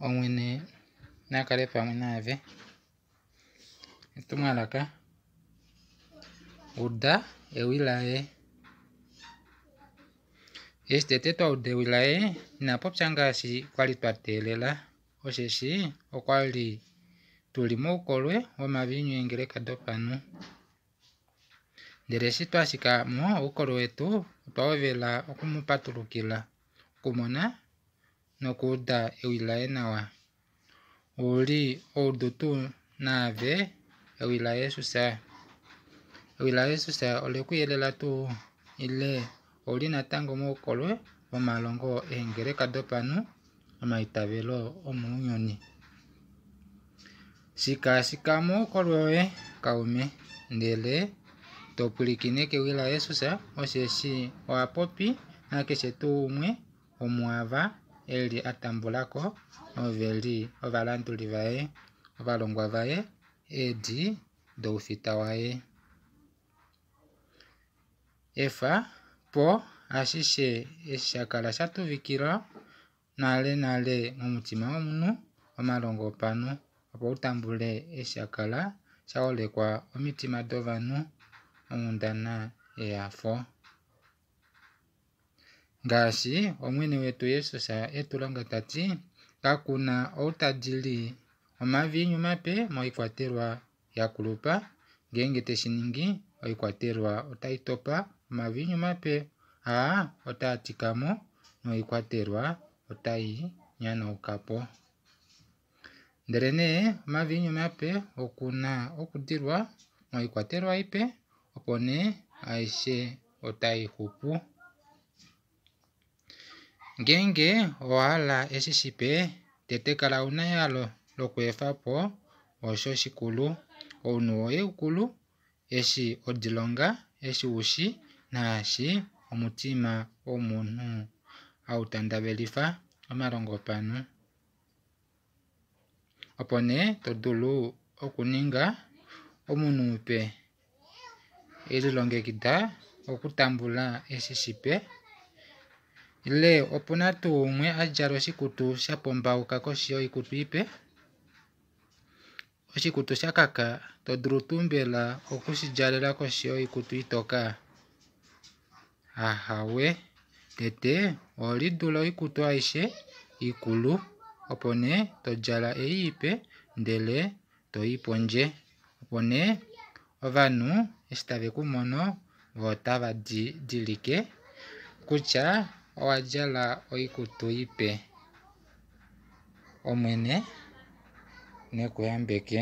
Omwene na kale pamwe naave. Etumwalaka. Uda ewi laye. Eshi tete twa uda ewi laye, ina popya ngaashi kwa li twa teelela, osheshi okwa li tu li moukolwe womaviinyu eengeleka dopanhu. Ndele eshi twa shika mo oukolwe wetu, otwa hovela oku mu patulukila, okumona nokuuda ewi laye nawa. Ou li oudu tuu naave ewi laJesus? Ewi laJesus ole ku yelela tuu ile ou li natango moukolwe womalongo eengeleka dopanhu, omaitavelo omounyuni? Shikaashika moukolwe woye, kaume, ndele to pwilikine kewi laJesus, osheshi oha popi nakeshe tuu umwe womuava e li a tambula ko nove li ovalanduli vaye, ovalongwa vaye, eedi doufita waye. Efa po ashishe eshi sha kala sha tuvikilwa nalenale momutima womunhu, omalongo opanhu, opo u tambule eshi sha kala sha holekwa omitima dovanhu, onghundana yehafo. Ngaashi Omwene wetu Jesus e tu longa ta ti, Kaku na ou ta dili omaviinyu mape moikwatelwa ya kulupa, ngeenge te shi ningi, oikwatelwa otai topa, omaviinyu mape aa otaa tika mo, noikwatelwa otai nyanauka po. Ndelenee omaviinyu mape oku na okudilwa moikwatelwa ipe, opo nee aishe otai xupu. Ngeenge owa hala eshi shipe, tete kala u na ehalo lokweefa po osho shikulu, ounhu woye ukulu, eshi ho dilonga, eshi u shi naashi omutima womunhu hau tandavelifa omalongo opanhu. Opo nee to dulu okuninga omunhu mupe e lilongekida okutambula eshi shipe. Ile opu na tuu umwe a djala oshikutu sha pombauka koshi yoikutu ipe? Oshikutu sha kaka to dulu tuu mbela oku shi djalela koshi yoikutu itoka? Ahawe, tete oho lidula oikutu aishe ikulu, opo nee to djala ei ipe, ndele to i pondje. Opo nee ovanhu eshi tave ku mono, vo otava didilike kutya owa djala oikutu ipe. Omwene ne ku yambeke.